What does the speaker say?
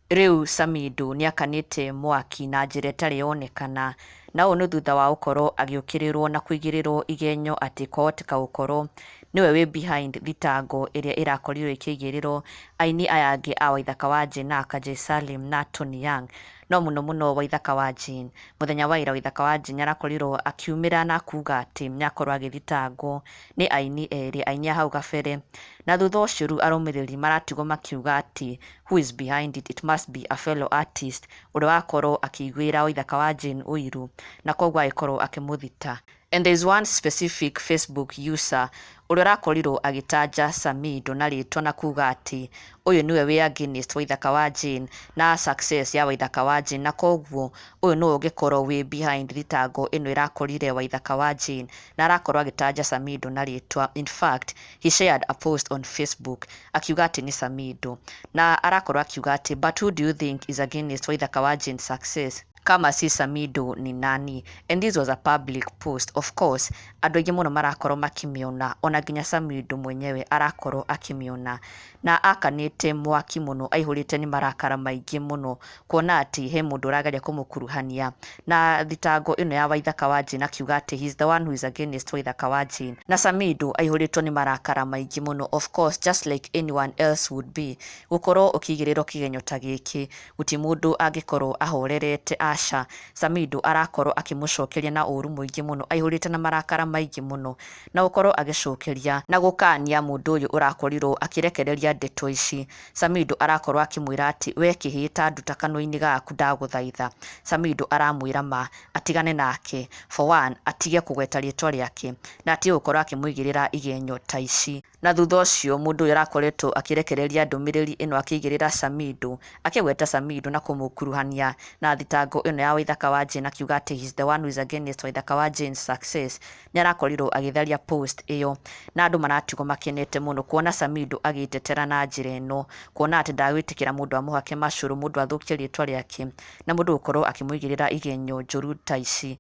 Rĩu Samidoh nĩakanĩte mwaki na njĩra ĩtarĩ yonekana, na ũũ nĩ thutha wa gũkorwo agĩũkĩrĩrwo na kũigĩrĩrwo igenyo atĩ kwahoteka gũkorwo nĩwe wĩ behind thitango ĩrĩa ĩrakorirwo ĩkĩigĩrĩrwo aini aya angĩ a Waithaka wa Jane na Jay Salim na Tony Young. No mũno mũno Waithaka wa Jane. Mũthenya wa ira Waithaka wa Jane nĩarakorirwo akiumĩra na kuga atĩ nĩakorwo agĩthitangwo nĩ aini erĩ, aini a hau gabere, na thutha ũcio rĩu arũmĩrĩri maratigwo makiuga atĩ who is behind it, it must be a fellow artist ũrĩa wakorwo akĩiguĩra Waithaka wa Jane ũiru na koguo agĩkorwo akĩmũthita. And there is one specific Facebook user ũrĩa ũrakorirwo agĩtanja Samidoh na rĩtwa na kuga atĩ ũyũ nĩwe wĩ against Waithaka wa Jane na success ya Waithaka wa Jane, na koguo ũyũ nĩwe ũngĩkorwo wĩ behind thitango ĩno ĩrakorire Waithaka wa Jane, na arakorwo agĩtanja Samidoh na rĩtwa. In fact, he shared a post on Facebook akiuga atĩ nĩ Samidoh, na arakorwo akiuga atĩ, "But who do you think is against Waithaka wa Jane's success? Kama si Samidoh ni nani?" And this was a public post. Of course, andũ aingĩ mũno marakorwo makĩmĩona, ona nginya Samidoh mwenyewe arakorwo akĩmĩona, na akanĩte mwaki mũno, aihũrĩte nĩ marakara maingĩ mũno, kuona atĩ he mũndũ ũrageria kũmũkuruhania na thitango ĩno ya Waithaka wa Jane, akiuga atĩ he is the one who is against Waithaka wa Jane. Na Samidoh aihũrĩtwo nĩ marakara maingĩ mũno, of course, just like anyone else would be. Gũkorwo ũkĩigĩrĩrwo kĩgenyo ta gĩkĩ, gũtirĩ mũndũ angĩkorwo ahorerete, aca. Samidoh arakorwo akĩmũcokeria na ũru mũingĩ mũno, aihũrĩte na marakara maingĩ mũno, na gũkorwo agĩcokeria na gũkania mũndũ ũyũ ũrakorirwo akĩrekereria ndeto ici. Samidoh arakorwo akĩmwĩra atĩ we kĩhĩta nduta kanua-inĩ gaku, ndagũthaitha. Samidoh aramwĩra ma atigane nake, for one atige kũgweta rĩtwa rĩake na atige gũkorwo akĩmũigĩrĩra igenyo ta ici. Na thutha ũcio mũndũ ũyũ arakoretwo akĩrekereria ndũmĩrĩri ĩno akĩigĩrĩra Samidoh, akĩgweta Samidoh na kũmũkuruhania na thitango ĩno ya Waithaka wa Jane, akiuga atĩ he is the one who is against Waithaka wa Jane's success. Nĩ arakorirwo agĩtharia post ĩyo, na andũ maratigwo makenete mũno kuona Samidoh agĩtetera na njĩra ĩno, kuona atĩ ndagwĩtĩkĩra mũndũ amũhake macũrũ, mũndũ athũkie rĩtwa rĩake, na mũndũ gũkorwo akĩmũigĩrĩra igenyo njũru ta ici.